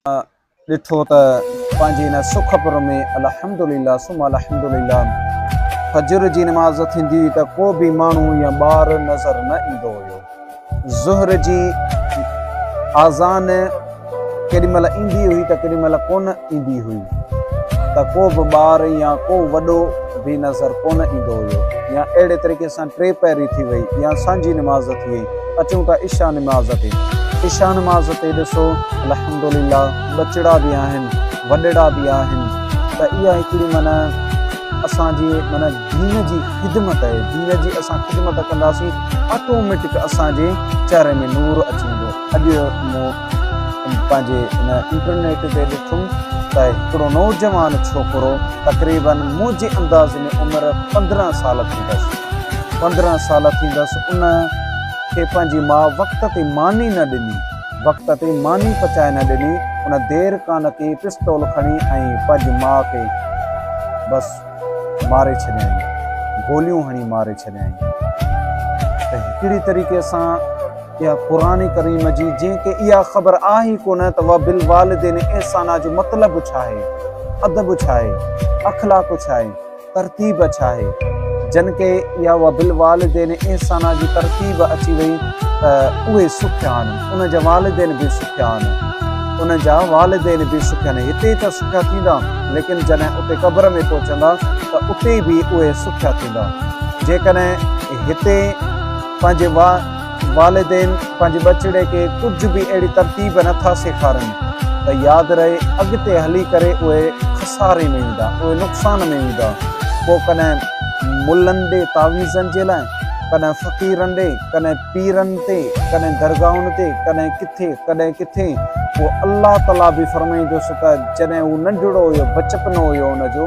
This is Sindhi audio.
ڏٺو ته پنهنجي هن سکپور ۾ الحمدلله ثم الحمدلله فجر جي نماز ٿيندي هئي ته ڪو به ماڻهو يا ٻار نظر نه ايندو هيو. ظهر جي آذان ڪيڏي مهل ايندي هئي ته ڪيڏي مهل ڪونه ايندي هئي ته ڪو به ٻار يا ڪو وڏو به نظر ڪونه ايندو هيو يا اهڙي طريقي سان ٽي پهري ٿي وئي يا سانجهي نماز ٿي وئي. اچون ٿا عشاء نماز تي. عشاء نماز تي ڏسو الحمدلله ٻچڙا به آهن وڏڙا به آهن ته اها هڪڙي معنيٰ اسان جي معنيٰ دين جي خدمت آهي دين جي اسان خدمت ڪنداسين آٽوميٽڪ اسان جي چهري ۾ نور اچي ويندو. اڄ مون پنهنجي ان انٽرنيٽ تي ڏٺم ته هڪڙو نوجوان ڇوڪرو تقريبن منهنجي انداز ۾ عمر 15 سال ٿيندس 15 سال ٿيندس ان کي پنهنجي ماء وقت تي ماني نه ڏني وقت تي ماني پچائي نه ڏني ان دير ڪانه ڪئي پستول کڻي ۽ پنهنجي ماء کي بس ماري ڇڏيائين گوليون هڻي ماري ڇڏيائين ته هڪڙي طريقي سان اها قرآن ڪريم جي جنهن کي اها خبر آهي ئي ڪونه ته وبالوالدين احسانا جو مطلب ڇا آهي، ادب ڇا آهي، اخلاق ڇا آهي، ترتيب ڇا آهي، جن کي اها وبالوالدين احسانا جي ترتيب اچي وئي ته اهي سکيا آهن، ان جا والدين به سکيا آهن، ان جا والدين به سکيا آهن، هتي ته سکيا ٿيندا ليڪن جڏهن اتي قبر ۾ پهچندا ته اتي به اهي سکيا ٿيندا، جيڪڏهن هتي پنهنجي والدين پنهنجي ٻچڙي کي ڪجهه به اهڙي ترتيب نه ٿا سيکارن ته ياد رهي اڳتي هلي ڪري اهي خساري ۾ ويندا، اهي نقصان ۾ ويندا. پوء ڪڏهن ملن ڏي تعويذن جي لاء، ڪڏهن فقيرن ڏي، ڪڏهن پيرن تي، ڪڏهن درگاهن تي، ڪڏهن ڪٿي، ڪڏهن ڪٿي. پوء الله تعاليٰ به فرمائيندس ته جڏهن هو ننڍڙو هيو، بچپنو هيو ان جو،